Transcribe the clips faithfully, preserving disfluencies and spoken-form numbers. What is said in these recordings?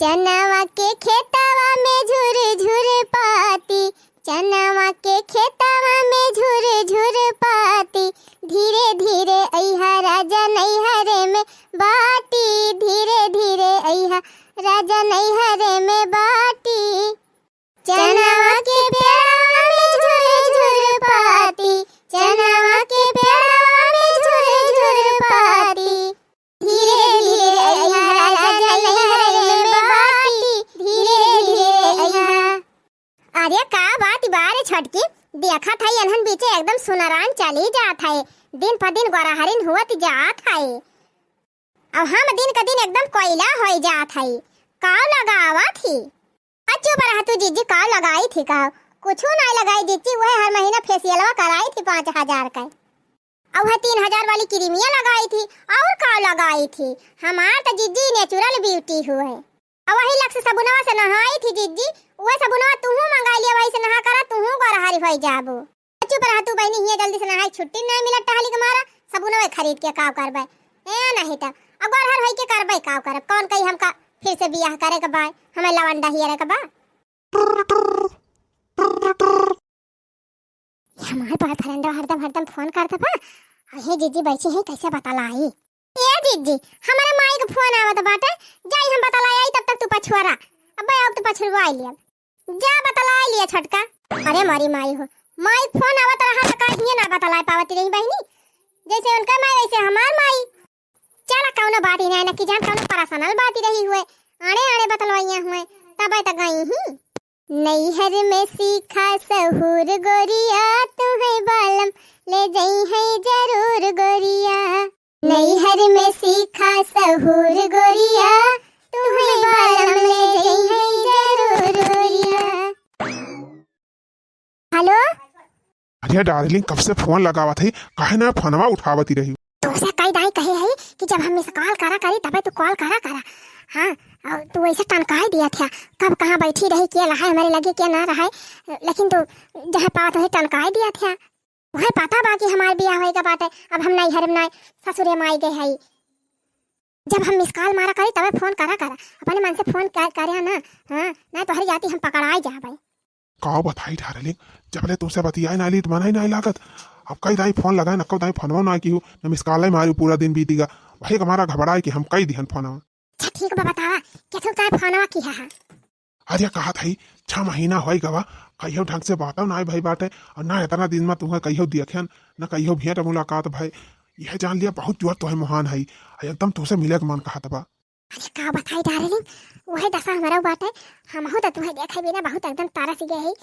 चनवा के खेतवा में झुर झुर पाती, चनवा के खेतवा में झुर झुर पाती, धीरे धीरे अइहा राजा नैहरे में बाटी, धीरे धीरे अइहा राजा नैहरे में बाटी। चनवा के पेड़वा में झुर झुर पाती, चनवा के पेड़वा में झुर झुर पाती, धीरे धीरे अइहा राजा नैहरे में बाटी, धीरे धीरे अइहा। अरे का बात बा रे छोटकी, देखत हई एनहन बीचे एकदम सुनरान चली जात है, दिन प दिन गोरहरिन हुअत जात है। अब हम दिन क दिन एकदम कोइला होइ जात हई। काव लगावत ही? आ चुप रह तू जिज्जी, काव लगाई थी काव? कुछु नाई लगाई जिज्जी, उहे हर महीना फेसियलवा कराई थी पाँच हजार क। अउ उहे तीन हजार वाली क्रीमिया लगाई थी, अउर काव लगाई थी? हमार त जिज्जी natural beauty हुए। अउ वही लक्स सबुनवा से नहाई थी जिज्जी, उहे सबुनवा तुहू मंगाई लिया, वही से नहा करा, तुहू गोरहरी होइ जाबू। चुप रह तू बहिनी, हियाँ जल्दी से नहाई, छुट्टी नाई मिलत टहली के मारा, सबुनवे खरीद के काव करबै? ए नहीं त, अब गोरहर होई के करबै काव करब? कौन कही हमका फिर से बियाह करे के बा, हमें लवंडा हियरे के बा? ये हमार boyfriend हरदम, हरदम फोन करत बा। अहे जीजी बैठी है, कैसे बतलाई? ए जीजी, हमारे माई के फोन आवत बाटे, जाई हम बतलाई आई, तब तक तू पछुआरा। अबे अब तो पछुआई लिया। जा बतलाई लिया छोटका। अरे मोरी माई हो, माई फोन आवत रहा त का हियाँ ना बतलाई पावती रही बहिनी, जैसे उनका माई वैसे हमार माई। चला कौनो बात ही नहीं, न कि जान कौनो personal बात ही रही हुए, आड़े आड़े बतलवाइया हुए, तबे त गई ही। नैहर में सीखा सहूर गोरिया, तुम्हें बालम ले जइहैं जरूर गोरिया। नैहर में सीखा सहूर गोरिया, तुम्हें बालम ले जइहैं जरूर गोरिया। हेलो। अरे darling, कब से फोन लगावत है, काहे ना फोनवा उठावत ही रही? तोसे कई दाई कहे है कि जब हम miss call करा करी तबे तू call करा करा। हाँ, अउर तू ऐसे टनकाई दिया था, कब कहाँ बैठी रही, के रहा है हमरे लगे, के ना रहा है, लेकिन तू जहाँ पावत वहीं टनकाई दिया था। उहे पता बा कि हमार बियाह होए के बाटे, अब हम नैहर में नाई, ससुरे में आई गए हई। जब हम miss call मारा करी तबे फोन करा करा, अपने मन से फोन कर, करे ना, हाँ, ना तोहरी जाति हम पकड़ाई जाबे। का बताई darling, जबले तुमसे बतियाए ना ली त मना ही नाई लागत। अब कई दाई फोन लगाए, न कब दाई फोनवा ना किहू, न miss call मारी, पूरा दिन बीती गा। वही हमारा घबराए कि हम कई दिहन फोनवा। अच्छा ठीक बा, बतावा, केथू का फोनवा किहा हा? अरे कहत हई, छह महीना होई गवा, कहियो ढंग से बातो नाई भई बाटे, अउर ना इतना दिन में तुहे कहियो देखेन, ना कहियो भेंट मुलाकात भई। यह जान लिया बहुत जोर तोहे मोहान हई, एकदम तोसे मिले के मन कहत बा। अरे का बताई darling, उहे दसा हमरो बाटे, हमहू त तुहे देखे बिना बहुत एकदम तरस गए हई,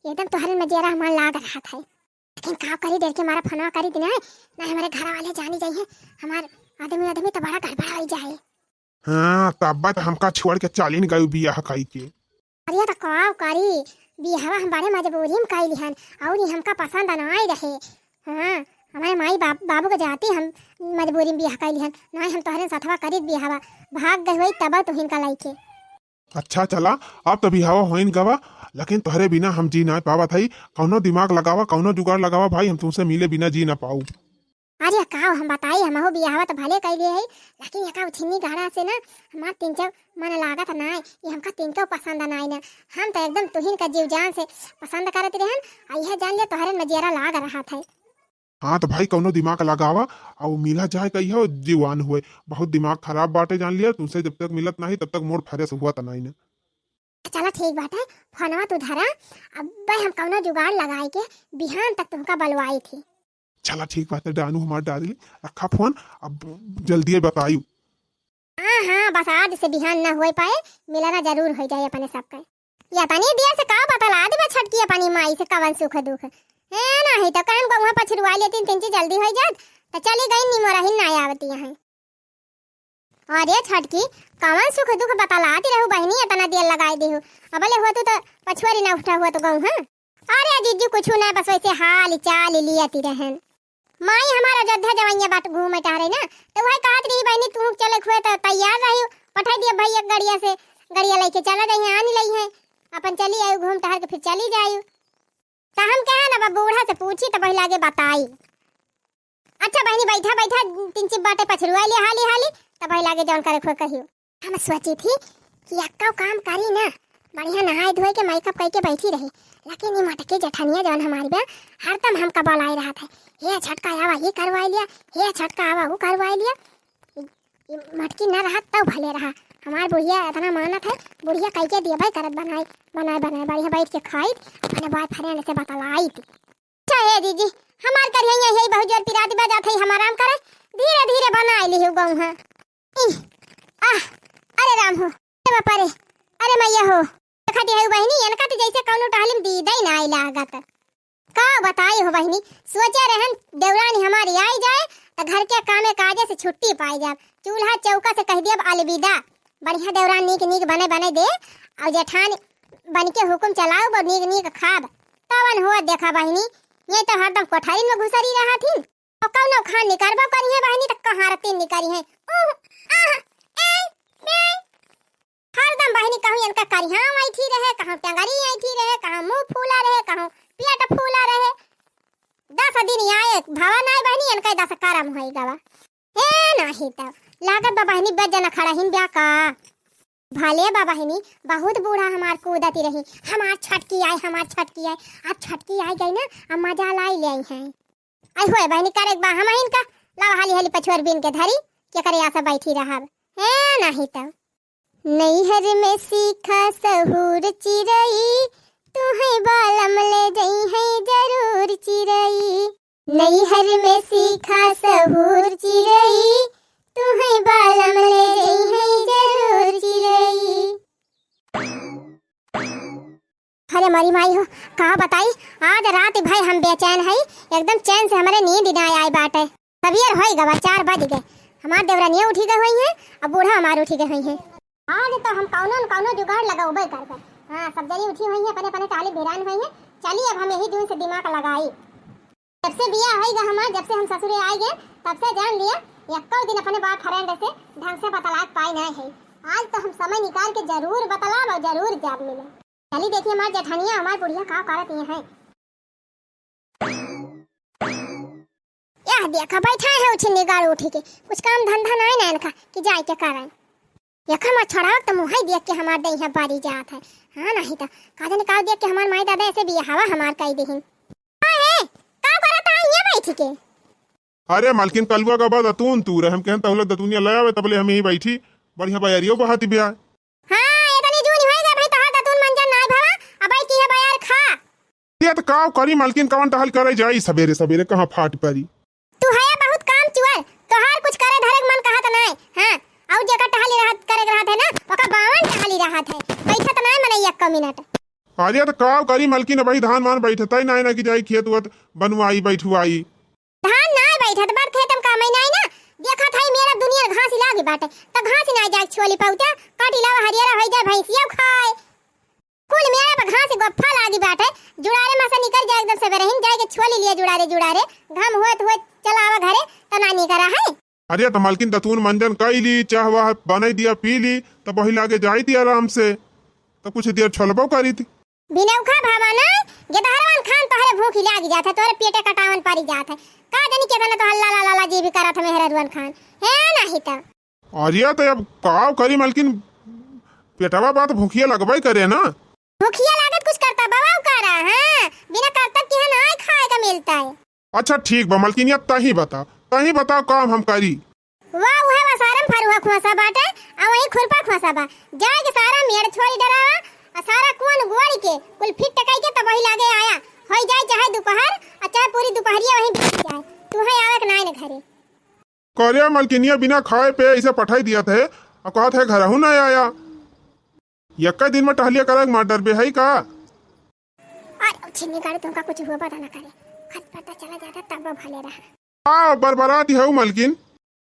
एकदम तोहरे में जियरा हमार लाग रहत है। लेकिन का करी, डर के मारा फोनवा करी दिना है, ना हमरे घर वाले जानी जाइहैं, हमार आदमी, आदमी त बड़ा गड़बड़ होई जाए। हाँ, तब्बे त हमका छोड़ के चलिन गयू बियाह कई के। अरे त का करी, बियाहवा हम बड़े मजबूरी में कई लिहन, अउर ई हमका पसंद नाई रहे। हाँ, हमारे माई बाप, बाबू के जाति हम मजबूरी में बियाह कई लिहन, नाई हम तोहरे सथवा करीत बियाहवा, भाग गए होई तब तुहिन का लइके। अच्छा चला, अब त बियाहवा होइन गवा, लेकिन तोहरे बिना हम जी नाई पावत हई। कौनो दिमाग लगावा, कौनो जुगाड़ लगावा भाई, हम तुमसे मिले बिना जी ना पाऊ। अरे काव हम बताई, हमहू बियाहवा त भले कई लिए हई, लेकिन एका उछिन्नी गहरा से ना हमार तिनचौ मन लागत नाय, ये हमका तिनचौ पसंद नाय ना। हम त एकदम तुहिन का जीव जान से पसंद करत रहन, आ यह जान लिया तोहरे में जियरा लाग रहत है। हाँ त भाई कौनो दिमाग लगावा, अउ मिला जाए कहियो जीवान हुए। बहुत दिमाग खराब बाटे जान लिया, तुमसे जब तक मिलत नाही तब तक mood fresh हुआ त नाही ना। चला ठीक बाटे, फोनवा तू धरा, अब्बे हम कौनो जुगाड़ लगाई के बिहान तक तुमका बलवाई थी। चला ठीक बाटे डानू हमार darling, रखा फोन, अब जल्दी बतायू। हाँ, हाँ, बस आज से बिहान ना होई पाए, मिलना जरूर होई जाए अपने सबके। या तनी दिया से का बतला देबा छटकी अपनी माई से कवन सुख दुख। हे नाही तो कहन गौहा पछुरवा लेती, तिनची जल्दी होई जात, तो चली गई निमोरा ही ना आवती यहाँ। अरे छटकी, कवन सुख दुख बतलाती रहू बहिनी, इतना देर लगाई देहू। अबले हुआ तू तो पछुआरी ना उठा हुआ तो गौहा। अरे जीजू कुछु ना, बस वैसे हाल चाल लियाती रहन। माई हमार अयोध्या जवैया बाट घूमे टहरे ना, तो वही कहत रही बहिनी तू चले हुए तो तैयार रही, पठाई दिया भैया गड़िया से, गड़िया लेके चला जाइए, आनी लई है, अपन चली आयु घूम टहर के फिर चली जायु। तो हम कहे ना बा बूढ़ा से पूछी तो वही लागे बताई। अच्छा बहिनी, बैठा, बैठा, तिनची बाटे पछरुआ ले हाली, हाली, तब भाई लागे जौन करे खोए कहियो। हम सोची थी कि एक्को काम करी ना, बढ़िया नहाए धोए के makeup कइके बैठी रही, लेकिन ई मटकी जेठनिया जौन हमारी बा, हरदम हमका बोलाए रहत है, "हे छोटका आवा, ई करवाई लिया, हे छोटका आवा, ऊ करवाई लिया।" ई, ई मटकी ना रहत तब भले रहा, हमार बुढ़िया इतना मानत है, बुढ़िया कइके दियबे करत बनाए, बनाए, बनाए, बढ़िया बैठ के खाइत, अपने boyfriend से बतलाइत। अच्छा हे दीदी, हमार करिहैया यही बहुत जोर पिरात बा, जात है हम आराम करे, धीरे धीरे बनाए लिहु गहूँ है। इह, आह, अरे राम हो, अरे बापा रे, अरे मैया हो। देखत है बहिनी, इनका तो जैसे कौनो टहलिम दीदे नाई लागत। का बताई हो बहिनी, सोचे रहन देवरानी हमारी आई जाए तो घर के कामे काजे से छुट्टी पाई जाब, चूल्हा चौका से कह दियब अलविदा। बढ़िया देवरान नीक नीक बने बने दे, और जेठान बन के हुकुम चलाउब, नीक नीक खाब, तवन हो देखा बहिनी, ये तो हरदम कोठरी में घुसरी रहत हिन। और कौनो खान निकरबो करिहे बहिनी, त कहाँ रतीन निकरिहे। ऊह, आह, ए, बे। हरदम बहिनी कहूँ इनका करिहा ऐठी रहे, कहूँ टंगरी ऐठी रहे, कहूँ मुँह फूला रहे, कहूँ पेट फूला रहे। दस दिन आए भवा नाई बहिनी, इनका दस करम होई गवा। ए नाही त, लागत बा बहिनी बेजना खड़ा हिन ब्या का। भले बा बहिनी, बहुत बूढ़ा हमार कूदती रही, "हमार छटकी आए, हमार छटकी आए।" अब छटकी आए गई ना, अब मजा लाई ले आई हैं। आई होए बहिनी, करे बा हम इनका, लावा हाली हाली पछुअर बीन के धरी, के करे आसा बैठी रहब। हे नाही त। नैहर में सीखा सहूर चिरई, तुहै बालम ले जइहै जरूर चिरई। नैहर में सीखा सहूर चिरई, तुहै बालम ले जइहै जरूर चिरई। अरे मरी माई हो, का बताई, आज रात भर हम बेचैन हई, एकदम चैन से हमरे नींद ना आए बाटे। सवेर होई गवा, चार बज गए, हमार देवरानिया उठी गए होइहैं, अब बूढ़ा हमार उठी गए होइहैं। आज तो हम कौनो न कौनो जुगाड़ लगउबे करबे। हाँ, सब जनी उठी होइहैं, अपने अपने टाली बिरान होइहैं। चली, अब हम यही जून से दिमाग लगाई। जब से बियाह होई गा हमार, जब से हम ससुरे आए गए, तब से जान लिया, यक्को दिन अपने boyfriend से ढंग से बतलाक पाई नहीं है। आज तो हम समय निकाल के जरूर बतलाब और जरूर जाब मिले। चली देखी हमार जेठनिया, हमार बुढ़िया का करत ये हैं। यह देखा, बैठा है उछिन्नी गाड़ उठी के, कुछ काम धंधा नहीं ना इनका कि जाए के कारण। यखा मच्छरवा त मुँहई देख के हमार देहिया बारी जात है। हाँ, नहीं त का जाने का देख के हमार माई दादा ऐसे बियाहवा हमार कई देहिन। का है? का करत है यहाँ बैठ के? अरे मलकिन, कलुआ का बा दतून तूर, हम कहन तहुलक दतूनिया ले आवे, तबले हम यहीं बैठी, बढ़िया बयारियो बहाती बिया। हाँ, इतनी जून होई गए भाई, तोहार दतून मंजन नाई भवा, अब आई की है बयार खा। ये त का करी मलकिन, कवन टहल करे जाई सबेरे सबेरे, कहाँ फाट परी। तू हया बहुत काम चुअर, तोहार कुछ करे धरे के मन कहत नाय। हाँ, अउ जेकर टहली रहत, करे के रहत है ना, ओकर बावन टहली रहत है, बैठत नाय मनई एक्को मिनट। अरे त का करी मलकिन, अबही धान मान बैठत है नाय ना कि जाई खेत उत बनवाई बैठवाई। धान नाय बैठत, बड़ खेत में कामई नाय ना, देखत है मेरा दुनिया घास लागी बाटे, त घास नाय जाए छोली पहुँचा, काटी लावा हरियरा होई जाए भैंसिया खाए। कुल मेरे पे घास गोफा लागी बाटे। जुड़ारे में से निकल जाए एकदम सबेरे हिन, जाए के छुआ ले लिया जुड़ारे, जुड़ारे। घाम होत होत चला आवा घरे, तो ना निकरा है। अरे तो मलकिन दतून मंजन कई ली, चाह वाह बनाई दिया, पी ली, तो वही लागे जाई थी आराम से, तो कुछ देर छोलबो करी थी। बिनौखा भवा ना, गेदहरवन खान तोहरे भूखी लागी जात है, तोहरे पेटे कटावन पड़ी जात है। का जानी के बने तो हल्ला ला ला ला जी भी करत है मेहररुवन खान। है नहीं तो। अरे तो अब का करी मलकिन, पेटवा बात भूखिया लगबे करे ना। भूखिया लागत कुछ करता बवाऊ करा, हाँ, बिना करतब के यहाँ ना खाए का मिलता है। अच्छा ठीक बा मलकिनिया, तही बता, तही बताओ काम हम करी। वाह, उहे वसारम फरुहा खुआसा बाटे, आ वही खुरपा खुआसा बा। जाए के सारा मेड़ छोड़ी डरावा, आ सारा कुआन गोड़ के कुल फिट टकाई के तब वही लागे आया। होई जाए चाहे दोपहर, आ चाहे पूरी दोपहरिया वहीं बीत जाए। तू है आवे के नाय न घरे। करे मलकिनिया बिना खाए पे ऐसे पठाई दिया थे, आ कहत है घरहू ना आया। यक्का दिन में टहलिया करे के मार डरबे है का? अरे छिन्नी गाड़ी तुमका कुछ हुआ पता ना करे, खत पता चला जाता तब भले रहा। आ बरबराती हऊ मलकिन।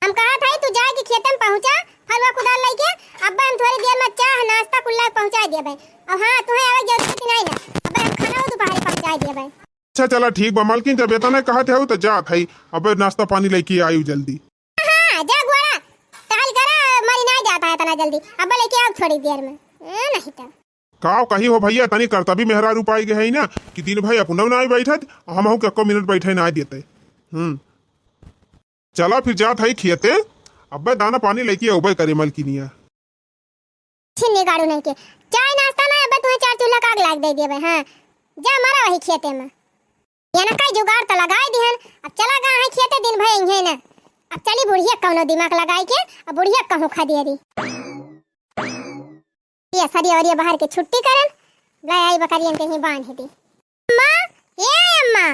हम कहा था तू जाए के खेते में पहुँचा, फरुआ कुदाल लेके, अब्बे हम थोड़ी देर में चाह नाश्ता कुल्ला पहुँचा देबे। अब हाँ, तुहे आवे के जरूरत नहीं ना, अब्बे हम खाना दोपहर पहुँचा देबे। अच्छा चला ठीक बा मलकिन, जब इतना कहत हऊ तो जात हई, अबे नाश्ता पानी लेके आयु जल्दी। हाँ, जा गोड़ा, टहल करा, मरी ना जाता है इतना जल्दी, अब्बे लेके आओ थोड़ी देर में। ए, नहीं तो। का कही हो भैया, तनी करतबी मेहरारू पाई गए है ना कि दिन भर अपनौ ना बैठत, हमहू के एको मिनट बैठे ना देते। हम्म, चला फिर जात हई खेते, अब्बे दाना पानी लेके अउबे करे मलकिनिया। छिन्नी गाड़ू नहीं के। चाय नाश्ता ना, अब तुहे चार चूल्हा का आग लाग दे देबे। हाँ, जा मरा वही खेते में। ये ना कई जुगाड़ तो लगाई दिहन, अब चला गा है खेते दिन भर यहीं ना। अब चली बुढ़िया कौनो दिमाग लगाई के, अब बुढ़िया कहूँ खा दिया दी। ये सरिया वरिया बाहर के छुट्टी करन, ले आई बकरियन के ही बांध दी। अम्मा, ए अम्मा।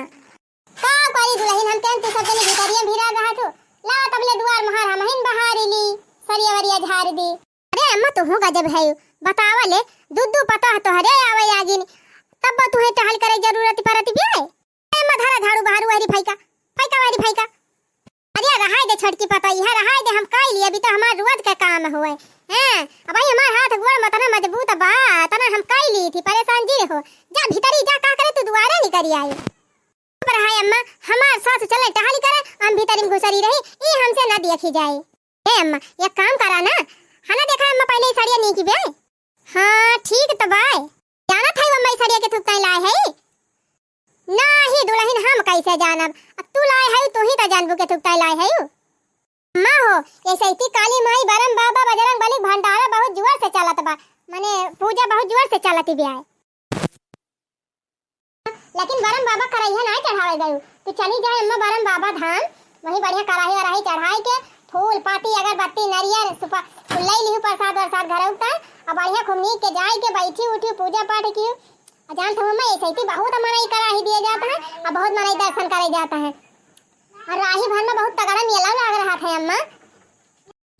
का करी दुलहिन, हम कहन तू सब जनी भितरिया भिरा रहा तू। ला तबले दुआर महार हमहिन बहारी ली, सरिया वरिया झार दी। अरे अम्मा, तुहू गजब है, बतावा ले, दू दू पतोह तोहरे आवे आगिन, तब तुहे टहल करे जरूरत परत भी है। ए अम्मा, धरा झाड़ू बहारू वहरी फैका, फैका वहरी फैका। अरे रहाय दे छोटकी पतोहिया, रहाय दे, हम कई लिए, अभी तो हमार रोज के काम होए। हैं, अब भाई हमार हाथ गोड़ मतना मजबूत बा, तना हम कई ली थी, परेशान जी रहो। जा भीतरी जा, का करे तू दुआरे निकरी आई। पर हाय अम्मा, हमार सास चले टहल करे, हम भीतरी में घुसरी रही, ई हमसे ना देखी जाए। ए अम्मा, एक काम करा ना, हना देखा अम्मा पहले ही सड़िया नीकी बे। हाँ, ठीक तो बाय। जानत है अम्मा ई सड़िया के थुकताई लाए है? नाही दुलहिन, हम कैसे जानब? अब तू लाए है, तू ही तो जानबू के थुकताई लाए है। अम्मा हो, ये सैती काली माई, बरम बाबा, बजरंग बली भंडारा बहुत जोर से चलत बा, माने पूजा बहुत जोर से चलत बा। लेकिन बरम बाबा करैया नाय चढ़ावे गयू। तू चली जाए अम्मा बरम बाबा धाम, वहीं बढ़िया कराही वराही चढ़ाई के फूल पाती अगरबत्ती नरियर सुपा कुल लई लिहू, प्रसाद वरसाद घर उगता है। अब बढ़िया खूब नीक के जाए के बैठी उठी पूजा पाठ की। और जानत हो अम्मा, ऐसे ही बहुत मनई कराही दिए जाता है और बहुत मनई दर्शन करे जाता है। और राही भर में बहुत तगड़ा मेला लाग रहा था अम्मा।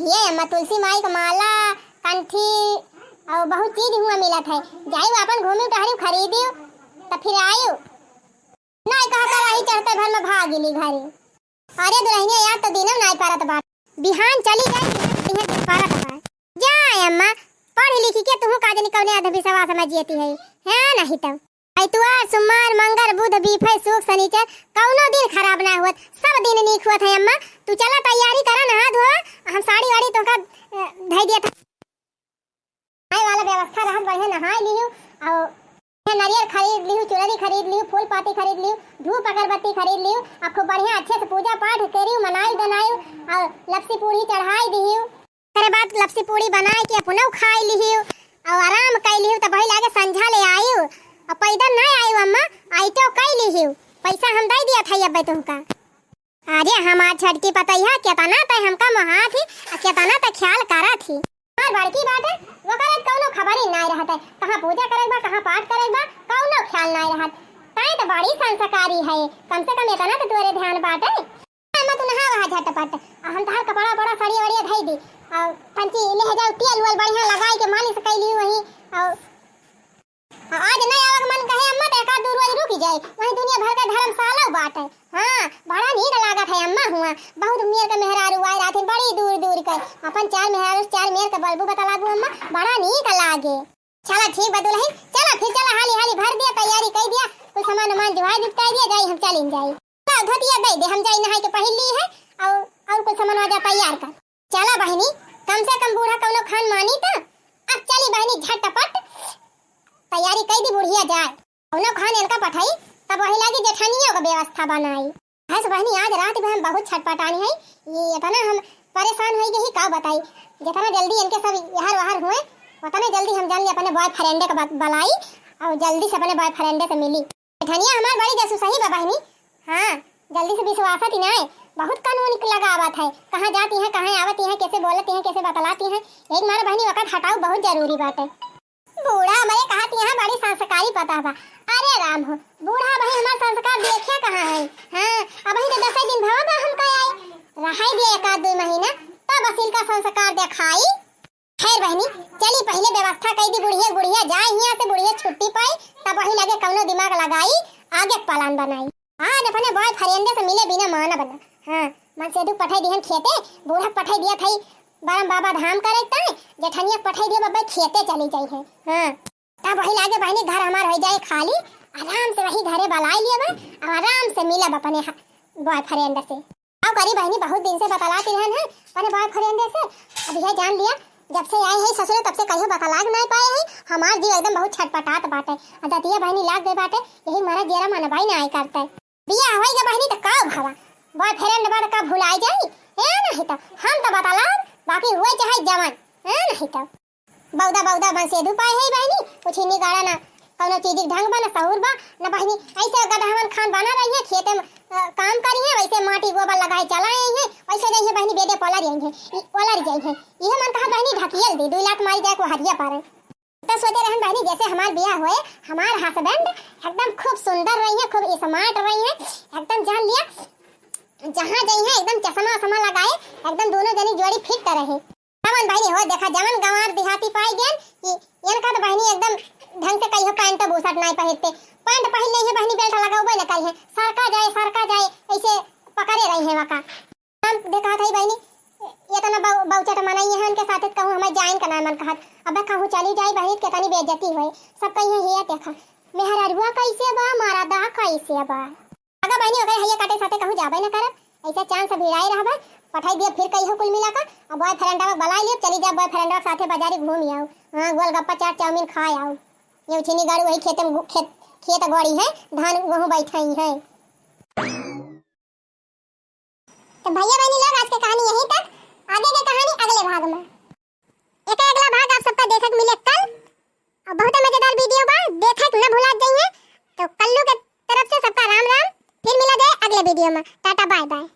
ये अम्मा, तुलसी माई का माला, कंठी और बहुत चीज हुआ मिलत है। जाइयो अपन घूमियो टहरियो खरीदियो, तब फिर आइयो। नाय कहता रही चढ़ते भर में भाग गेली घरे। अरे दुलहिनिया, याद तो दिनों नाय परत बा। बिहान चली जाए, बिहान दिन परत बा। जा अम्मा, पढ़ लिखी के तुहू का जनी कौने अंधविश्वास में जियती है, है नहीं तब। इतवार, सोमवार, मंगर, बुध, बीफे, शुक, शनिचर, कौनो दिन खराब ना हुअत, सब दिन नीक हुअत है अम्मा। तू चला तैयारी करा, नहा धोवा, हम साड़ी वाड़ी तोहका, अ, धई दिया था। नहाए वाला व्यवस्था रहत, बढ़िया नहाए लिहू, और नरियर खरीद लिहू, चुनरी खरीद लिहू, फूल पाती खरीद लिहू, धूप अगरबत्ती खरीद लिहू, और खूब बढ़िया अच्छे से पूजा पाठ करियो, मनाई दनाई, और लपसी पूड़ी चढ़ाई दिहू। ओकरे बाद लपसी पूड़ी बनाए के अपनौ खाई लिहियो और आराम कई लिहियो, तब वही लागे संझा ले आइयो। और पैदल ना आइयो अम्मा, आइटो कई लिहियो, पैसा हम दे दिया था अब्बे तुमका। अरे हमार छोटकी पतैया, केतना तै हमका मोहात ही, आ केतना तै ख्याल करत ही। हमार बड़की बाटे, ओकर आज कौनो खबर ही नाय रहत है, कहाँ पूजा करे बा, कहाँ पाठ करे बा, कौनो ख्याल नाय रहत। तै तो बड़ी संस्कारी है, कम से कम इतना तो तोरे ध्यान बाटे। अम्मा, तू नहा वहा झटपट, आ हम तहार कपड़ा उपड़ा, सड़िया वड़िया धई दी, आ पंची ले जाओ, तेल उल बढ़िया लगाई के मालिश कैली वही। आ, आ आज नहीं आवे के मन कहे अम्मा, तो एक आध दू रोज रुक जाए, वही दुनिया भर के धर्मशाला बाटे। हाँ, बड़ा नीक लागत है अम्मा हुआ, बहुत मेर के मेहरारू आए रहथिन, बड़ी दूर दूर के, अपन चार मेहरारू, चार मेर के बलबू बतलाबू अम्मा, बड़ा नीक लागे। चला ठीक बा दुलहिन, चला फिर चला, हाली हाली भर दिया, तैयारी कई दिया, कुल सामान उमान जुहाई जुटाई दिया, जाई हम चलिन जाई। ला धोतिया दे दे, हम जाई नहाई के पहिर ली है, और, और कुल सामान वाजा तैयार कर। चला बहिनी, कम से कम बूढ़ा कौनो खान मानी त। अब चली बहिनी झटपट तैयारी कई दी, बुढ़िया जाए। कौनो खान इनका पठाई, तब वही लागी जेठानियों का व्यवस्था बनाई। बस बहिनी, आज रात में हम बहुत छटपटानी है। ये इतना हम परेशान होई गई, का बताई। जितना जल्दी इनके सब यहर वहर हुए, उतने जल्दी हम जान ली अपने बॉयफ्रेंड के ब-, बलाई और जल्दी से अपने बॉयफ्रेंड से मिली। जेठनिया हमार बड़ी जासूसही बा बहिनी। हाँ, जल्दी से विश्वास ही नाय, बहुत कानून लगावत है, कहाँ जाती हैं, कहाँ आवती हैं, कैसे बोलती हैं, कैसे बतलाती हैं। एक मारा बहिनी वक्त हटाओ बहुत जरूरी बाटे। बूढ़ा हमरे कहत यहाँ बड़ी संस्कारी पता बा। अरे राम हो, बूढ़ा भाई हमार संस्कार देखिया कहाँ है? हाँ, अबही तो दसे दिन भवा बा हमका आए। रहाई दे एक आध दो महीना, तब असिल का संस्कार देखाई। खैर बहिनी, चली पहिले व्यवस्था कई दी बुढ़िया, बुढ़िया जाए हियाँ से, बुढ़िया छुट्टी पाई, तब वही लगे कौनो दिमाग लगाई, आगे के plan बनाई। आज अपने बॉयफ्रेंड से मिले बिना मानब ना। हाँ, मन से दुख पठाई दिहन खेते, बूढ़ा पठाई दिया था बरम बाबा धाम करे ताई, जेठनिया पठाई दिया बब्बे खेते चली जाई है। हाँ, तब वही लागे बहिनी घर हमार हो जाए खाली, आराम से वही घरे बलाई लिए बा, अब आराम से मिलब अपने ह-, बॉयफ्रेंड से। आओ करी बहिनी, बहुत दिन से बतलाती रहन है अपने बॉयफ्रेंड से, अब यह जान लिया, जब से आए हैं ससुरे तब से कहियो बतलाग नहीं पाए हैं। हमार जीव एकदम बहुत छटपटात बाटे, आ जतिया बहिनी लाग गए बाटे, यही मारा जेरा मनबाई ना आए करते। बिया होई के बहिनी त का भवा, बॉयफ्रेंड बा त का भुलाई जाई? ए नहीं त हम त बतलाब, बाकी हुए चाहे जवान, ए नहीं त। बौदा बौदा बन सेधु पाए है बहिनी, कुछ ही निगाड़ा ना, कौनो चीज के ढंग बा ना सहूर बा ना बहिनी। ऐसे गदहवन खान बना रही है, खेते में अ, काम करी है, वैसे माटी गोबर लगाए चला आई है, वैसे जाई है बहिनी बेदे पलर जाई है, ई पलर जाई है। इहे मन कहा बहिनी ढकियल दी, दू लात मारी जाए को हरिया पारे। तो सोचे रहन बहिनी जैसे हमार बियाह होए, हमार हस्बैंड एकदम खूब सुंदर रही है, खूब स्मार्ट रही है, एकदम जान लिया जहाँ जाई है एकदम चश्मा वश्मा लगाए, एकदम दोनों जनी जोड़ी फिट रहे। हमन बहिनी हो देखा जवन गंवार देहाती पाई गेन कि इनका तो बहिनी एकदम ढंग से कहियो पैंट बुशर्ट नाई पहिरते। पैंट पहिर ले है बहिनी बेल्ट लगाउबे न करी है, सरका जाए सरका जाए ऐसे पकड़े रही है वका। हम देखा था बहिनी इतना बहु-, बहुचट मनई है उनके साथे कहूँ हमें जाइन का ना मन कहत। अब कहूँ चली जाए बहिनी के तनी बेइज्जती होए, सब कही है ये देखा मेहररुआ कैसे बा, मरदा कैसे बा। अगर बहिनी ओकरे हइया काटे साथे कहूँ जाबे न करब, ऐसे चांद से भिड़ाई रहबे, पठाई दिए फिर कहियो कुल मिला का, अब बॉयफ्रेंडवा के बलाई लियब, चली जाब बॉयफ्रेंडवा के साथे बाजारी घूम आओ, हाँ गोलगप्पा चाट चाउमीन खा आओ। ये उछिनी गाड़ू वही खेत में गु-, खेत, खेत गड़ी है, धान गेहूँ बैठाई है। तो भैया बहनी लोग आज के कहानी यहीं तक, आगे के कहानी अगले भाग में। एक अगला भाग आप सबका देखे के मिले कल। अब बहुत मजेदार वीडियो बा, देखे के न भुला जाइए। तो कल्लू के तरफ से सबका राम राम, फिर मिला जाए अगले वीडियो में। Ta-ta bye bye.